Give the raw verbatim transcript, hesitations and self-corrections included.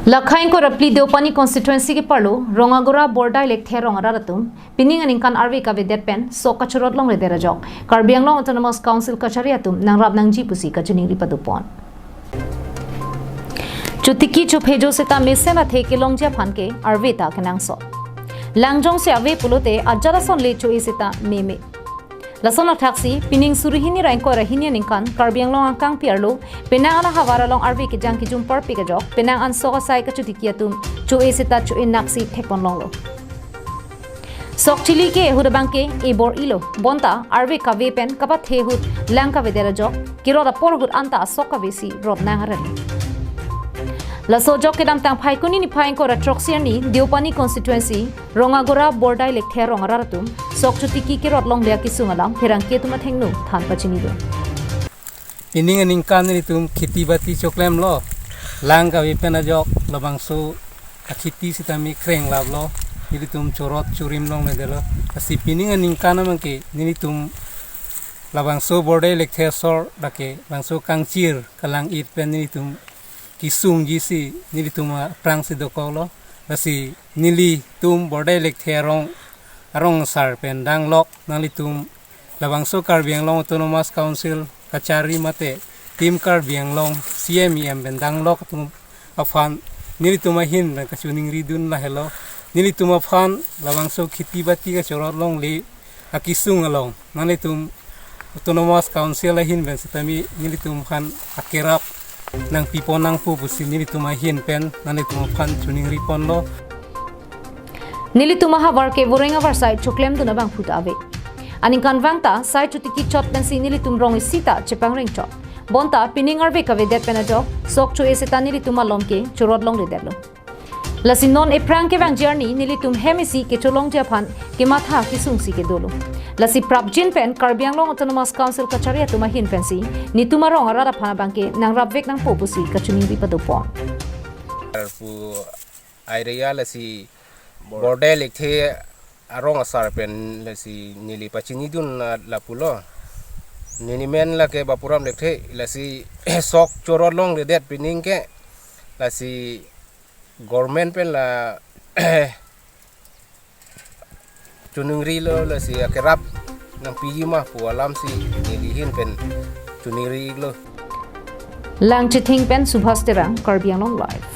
Lakha ingkoi ra phli Deopani constituency keparlo Rongagora Bordai Lekthe arong arat atum pining aningkan arve kavedet pen sok kachorot longledet ajok Karbi Anglong Autonomous Council kachari atum nangrap nangji pusi kachiningri padopon. Chotiki chophejo seta mesen athe kelongji aphan ke arve ta kenangsot. Lang jongsi ave pulote ajat ason le cho-e seta meme. Lason athaksi pining suri hini ra ingkoi ra hini aningkan Karbi Anglong angkangpi arlo penang an ahavar along arve kejang kejum parpik ajok penang an sok asai kachotiki atum cho-e seta cho-e naksi thekpon longlo. Sok chili ke ahut abang ke ebor-ilo, bonta arve kave pen kapathe ahut lang kavedet ajok kerot apor ahut anta asok kavesi rot nang aren. Laso ajok kedamtang Phaikuni niphai ingkoi ra throksi arni Deopani constituency Rongagora Bordai Lekthe arong arat atum sok chotiki kerot longle akesung alam pherangke atum athengno than pachinidun. Pining aningkan nelitum kheti bati choklemlo, lang kave pen ajok labangso akheti sitame krenglaplo, nelitum chorot chorim longledetlo. Lasi pining aningkan abang ke nelitum labangso Bordai Lekthe asor dak ke bangso kangchir kalang-it pen nelitum kesungji si nelitum aphrangsi dokoklo. Lasi nelitum Bordai Lekthe arong, arong asar pen danglok nanglitum labangso Karbi Anglong Autonomous Council kachari mate Team Karbi Anglong C M E M pen danglok atum aphan nelitum ahin pen kachiningridun lahelo. Nelitum aphan labangso kheti bati kachorot longle akesung along nanglitum Autonomous Council ahin pen sitame nelitum aphan akerap nangpipon nangpo pusi nelitum ahin pen nanglitum aphan chiningriponlo. Nelitum ahavar ke voreng avarsai choklemdun abangphu ta ave. Aningkanvang ta sai chotiki chot pensi nelitum rong isi ta chepangreng chot. Bonta pining arve kavedet pen ajok sok cho-e seta nelitum alom ke chorot longledetlo. Lasi non ephrang kevangji arni nelitum hem isi kecholongji aphan kematha kesungsi kedolo. Lasi prapjin pen Karbi Anglong Autonomous Council kachari atum ahin pensi netum arong arat aphan abang ke nangrapvek nangpo pusi kachiningri padopon. Pu area lasi Bordai Lekthe arong asar pen lasi neli pachinidun lapulo. Neli men lake Bapuram Lekthe, lasi sok chorot longledet pining ke, lasi government pen la chiningrilo, lasi akerap nangpiji ma pu alamsi neli ahin pen chiningrilo. Langchithing pen Subhas Terang, Karbi Anglong Live.